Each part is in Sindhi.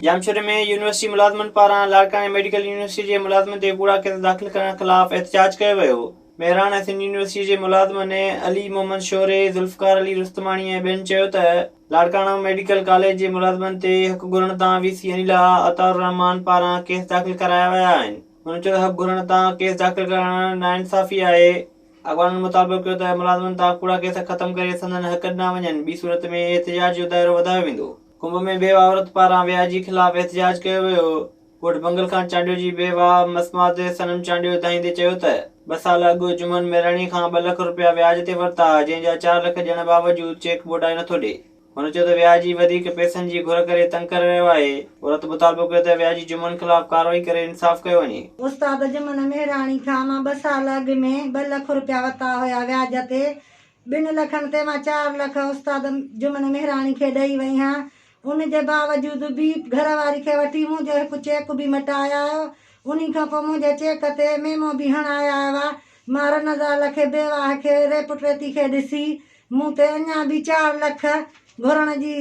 ڄامشوري ۾ يونيورسٽي ملازمن پاران لاڙڪاڻي ميڊيڪل يونيورسٽي جي ملازمن تي ڪوڙا ڪيس داخل ڪرڻ خلاف احتجاج ڪيو ويو. مهراڻ ۽ سنڌ يونيورسٽي جي ملازمن علي محمد شوري، ذوالفقار علي رستماڻي ۽ ٻين چيو ته لاڙڪاڻو ميڊيڪل ڪاليج جي ملازمن تي حق گهرڻ تان وي سي انيلا عطاء الرحمان پاران ڪيس داخل ڪرايا ويا آهن. هن چيو ته حق گهرڻ تان ڪيس داخل ڪرائڻ ناانصافي آهي. اڳواڻن مطالبو ڪيو ته ملازمن تان ڪوڙا ڪيس ختم ڪري سندن حق ڏنا وڃن، ٻي صورت ۾ احتجاج جو دائرو وڌايو ويندو. ڪنب ۾ بيواهه عورت پاران وياجي خلاف احتجاج ڪيو ويو. ڳوٺ بنگل خان چانڊيو جي بيواهه مسمات صنم چانڊيو دانهيندي چيو ته ٻه سال اڳ جمن ميراڻي کان ٻه لک رپيا وياج تي ورتا، جنهن جا چار لک ڏيڻ باوجود چيڪ ٻوڏائي نٿو ڏي. هن چيو ته وياجي وڌيڪ پئسن جي گهر ڪري تنگ ڪري رهيو آهي. عورت مطالبو ڪيو ته وياجي جمن خلاف ڪارروائي ڪري انصاف ڪيو وڃي. استاد جمن مهراڻي کان مان ٻه سال اڳ ۾ ٻه لک رپيا ورتا هيا وياج تي، ٻن لکن تي مان چار لک استاد جمن مهراڻي کي ڏئي وئي هان، ان جي باوجود به گهر واري کي وٺي منهنجو هڪ چيڪ به مٽائي آيو، انهي کان پوء منهنجي چيڪ تي ميمو به هڻائي آيو آ، مان رن زال کي بيواهه کي ريپ ٽريتي کي ڏسي مون تي اڃا به چار لک گهرڻ جي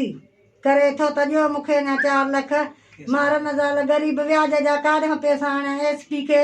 ڪري ٿو ته ڏيو مون کي اڃا چار لک. مان رن زال غريب وياج جا ڪاڏهن پئسا آڻيان ايس پي کي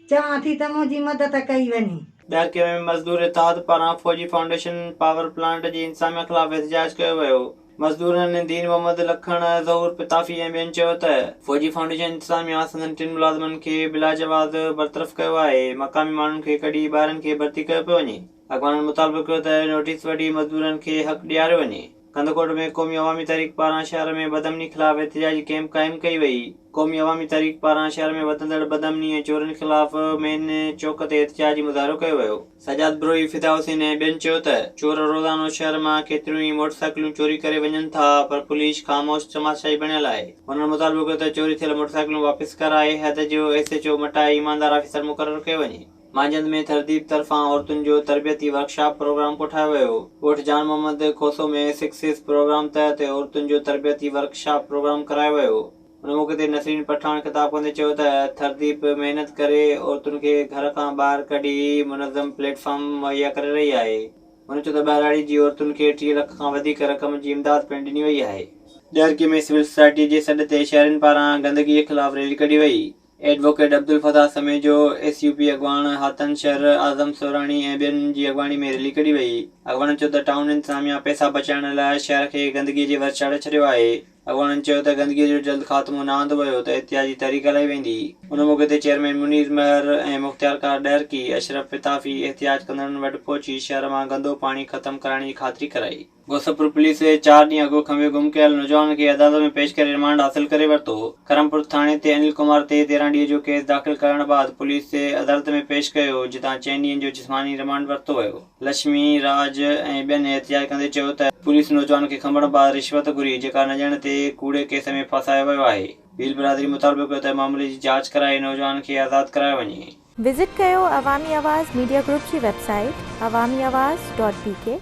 چوان ٿي ته منهنجي مدد ڪئي وڃي. ڏهرڪي ۾ مزدور اتحاد پاران فوجي فائونڊيشن پاور پلانٽ جي انتظاميا خلاف احتجاج ڪيو ويو. مزدورن دين محمد لکڻ، ظهور پتافي ۽ ٻين چيو ته فوجي فائونڊيشن انتظاميا سندن ٽن ملازمن کي بلاجواز برطرف ڪيو آهي، مقامي ماڻهن کي ڪڍي ٻاهرين کي ڀرتي ڪيو پيو وڃي. اڳواڻن مطالبو ڪيو ته نوٽيس وٺي مزدورن کي حق ڏياريو وڃي. ڪنڌڪوٽ ۾ قومي عوامي تحريڪ پاران شهر ۾ بدامني خلاف احتجاجي ڪئمپ قائم ڪئي وئي. قومي عوامي تحريڪ پاران شهر ۾ وڌندڙ بدامني ۽ چورين خلاف مين چوڪ تي احتجاجي مظاهرو ڪيو ويو. سجاد بروهي، فدا حسين ۽ ٻين چيو ته چور روزانو شهر مان ڪيتريون ئي موٽرسائيڪلون چوري ڪري وڃن ٿا پر پوليس خاموش تماشائي بڻيل آهي. هنن مطالبو ڪيو ته چوري ٿيل موٽرسائيڪلون واپس ڪرائي حد جو ايس ايڇ او مٽائي ايماندار آفيسر مقرر ڪيو وڃي. مانجهند ۾ ٿرديپ طرفان عورتن جو تربيتي ورڪشاپ پروگرام ڪوٺايو ويو. ڳوٺ جان محمد کوسو ۾ سڪسيس پروگرام تحت عورتن جو تربيتي ورڪشاپ پروگرام ڪرايو ويو. ان موقعي تي نسرين پٺاڻ خطاب ڪندي چيو ته ٿرديپ محنت ڪري عورتن کي گهر کان ٻاهر ڪڍي منظم پليٽ فارم مهيا ڪري رهي آهي. هن چيو ته ٻهراڙي جي عورتن کي 30 لک کان وڌيڪ رقم جي امداد پڻ ڏني وئي آهي. ڏهرڪي ۾ سول سوسائٽي جي سڏ تي شهرين پاران گندگي خلاف ريلي ڪڍي وئي. Advocate Abdul Fattah Samejo, S U P اڳواڻ حاتن شر، اعظم سوراڻي ۽ ٻين جي اڳواڻي ۾ ريلي ڪڍي وئي. اڳواڻن چيو ته ٽائون انتظاميا پئسا بچائڻ لاء شهر کي گندگي جي ور چاڙهي ڇڏيو آهي. اڳواڻن چيو ته گندگي جو جلد خاتمو نه آندو ويو ته احتجاجي تحريڪ هلائي ويندي. ان موقعي تي چيئرمين منير مهر ۽ مختيارڪار ڏهرڪي اشرف پتافي احتجاج ڪندڙن وٽ پهچي شهر مان گندو پاڻي ختم ڪرائڻ جي خاطري ڪرائي. غوثپور پوليس چار ڏينهن اڳ کنڀي گم ڪيل نوجوان کي عدالت ۾ پيش ڪري رمانڊ حاصل ڪري ورتو. ڪرمپور ٿاڻي تي انيل ڪمار تي 13 ڏينهن جو ڪيس داخل ڪرڻ بعد پوليس عدالت ۾ پيش ڪيو، جتان چئن ڏينهن جو جسماني رمانڊ ورتو ويو. لڇمي راج ۽ ٻين احتجاج ڪندي چيو ته پوليس نوجوان کي کنڀڻ بعد رشوت گهري، جيڪا نه ڏيڻ تي ڪوڙي ڪيس ۾ ڦاسايو ويو آهي. ڀيل برادري مطالبو ڪيو ته معاملي جي جاچ ڪرائي نوجوان کي آزاد ڪرايو وڃي. وزٽ ڪيو عوامي آواز ميڊيا گروپ جي website Awami Awaz dot B K.